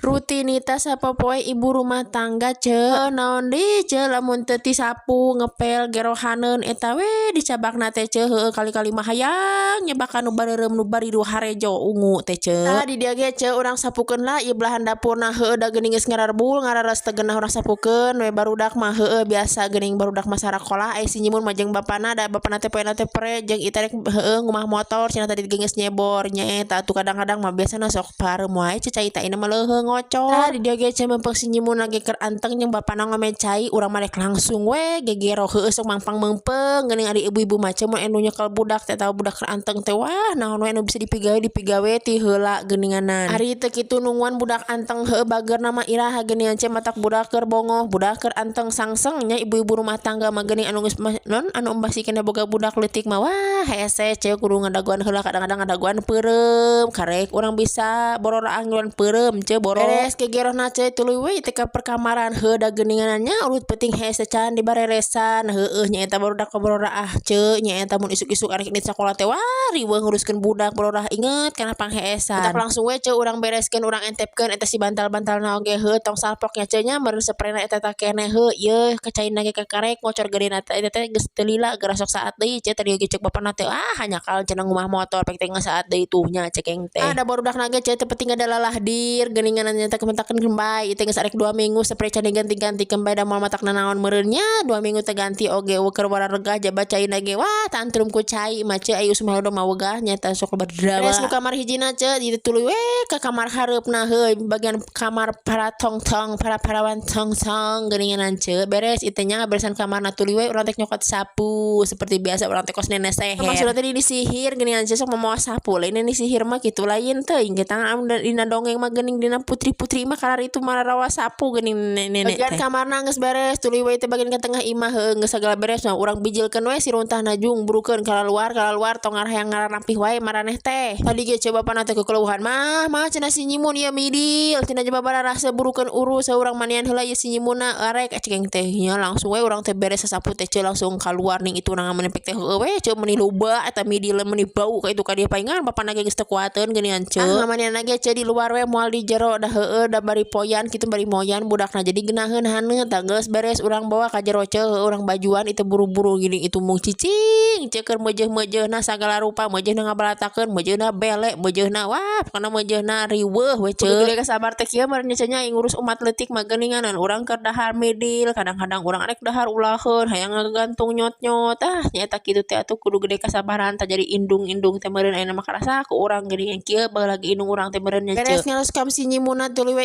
Rutinitas sapopoe ibu rumah tangga, ce. Naon deui, ce, lamun teu ti sapu, ngepel, gerohaneun, eta we dicabakna teh, ce. Heueuh, kali-kali mah hayang nyebakan nu bareureum, nu baridu harejo ungu teh, ce. Tah, di dieu ge, ce, urang sapukeun lah ieu belahan dapurna. Heueuh, da geuning geus ngararebul ngarares teu geunah urang sapukeun we. Barudak mah heueuh biasa geuning, barudak mah sarakolah. Ai si Nyimun mah jeung bapana, da bapana teh poena teh pre jeung ieu rek, heueuh, ngumah motor cenah, tadi ge geus nyebor nya. Eta atuh kadang-kadang mah biasana sok pareuem wae, ce, cai teh mah leuheung ngocor. Tah, di dieu ge, ce, meumpeng si Nyimun lagi keur anteng jeung bapana ngome cai, urang mah rek langsung we gegero. Heueuh, sok mangpang meungpeung geuning ari ibu-ibu mah, ce, mun anu nyekel budak teh, tahu budak keur anteng teh, wah, naon we anu bisa dipigawe dipigawe ti heula geuninganan. Ari teu kitu nungguan budak anteng, heueuh, bageurna mah iraha geuningan, ce? Matak budak keur bongoh, budak keur anteng sangseng nya. Ibu-ibu rumah tangga mah geuning anu geus non anu masih keneh boga budak leutik mah, wah, hese, ce, kudu ngadagoan heula. Kadang-kadang ngadagoan peureum karek urang bisa bororaah ngiluan peureum, ce, boro. Beres gegerohna, ce, tuluy we teh ka perkamaran. Heuh, da geuninganan nya urut peuting hese can dibareresan. Heueuh nya, eta barudak bororaah, ce, nya. Eta mun isuk-isuk arek indit sakola teh, wah, riweuh nguruskeun budak bororaah, inget kana pangheesan. Matak langsung we, ce, urang bereskeun, urang entepkeun eta si bantal-bantalna oge. Heuh, tong salpok nya, ce, nya, meureun seprena eta tah keneh. Heuh, ieu kacaina ge kakarek ngocor geurina teh, eta teh geus teu lila geura sok saat deui, ce. Tadi ge cek bapana teh, "Ah, hanjakal cenah ngumah motor pek teh saat deui tuh nya," cek eng teh. Ada barudakna ge, ce, teu penting ada lalah dir geuningan nya teh, kementakeun bae ieu geus arek 2 minggu spray can diganti-ganti bae, da moal matak nanaon meureun nya, 2 minggu teh ganti oge keur wararegah jaba caina ge, wah, tantrum ku cai mah, ce. Ayu usum halodo mah wegah nya eta sok berdrama. Beres nu kamar hijina, ce, dieu tuluy we ka kamar hareupna. Heuh, bagian kamar para tong-tong, para parawan tong-tong geuninganan, ce. Beres ieu nya ngaberesan kamarna, tuluy we urang teh nyokot sapu seperti biasa. Urang teh kos nenek seher, maksudna teh disihir geuningan, ce, sok mamawa sapu lain nenek sihir mah kitu, lain teuing kita dina dongeng mah geuning, dina putri-putri mah karar itu marawa sapu geuning nenek teh. Bagian kamarna geus beres, tuluy we teh bagian ke tengah imah. Heuh, geus sagala beres mah urang bijilkeun we si runtahna, jung burukeun kalaluar kalaluar, tong hayang ngarampih wae maraneh teh. Tadi ge coba bapana teh kekeluhan, "Mah, mah," cenah, "si Nyimun ieu midil," cenah, "coba bararasa burukeun urus urang manian heula ieu si Nyimuna arek," cek teh nya. Langsung we urang teh beres sasapu teh, langsung keluar ning itu urang menempek teh. Heueuh we, ce, meuni loba eta midil, meuni bau ka itu ka dieu paingan bapana ge geus teu kuateun geuningan, ce. Ah, ngamanian ge, ce, di luar we, moal di jero, dah heueuh, da bari poyan kitu, bari moyan budakna, jadi geunaheun haneut. Tah, geus beres urang bawa ka jero, ce, urang bajuan itu buru-buru gini. Itu mung cicing, ce, keur meujeuh-meujeuhna sagala rupa, meujeuhna ngabalatakeun, meujeuhna bele, meujeuhna, wah, pokona meujeuhna riweuh we, ce. Kudu gede sabar teh kieu meureun nya, ngurus umat leutik mah geuninganan. Urang keur dahar midil, kadang-kadang urang arek dahar ulaheun, hayang ngagantung nyot-nyot. Ah, nya eta kitu teh atuh, kudu gede kasabaran tah jadi indung-indung teh meureun. Ayeuna mah karasa ku urang geuningan kieu, baheula lagi indung urang teh meureun nya, ce. Beres ngaluskam si Nyimuna, tuluy we.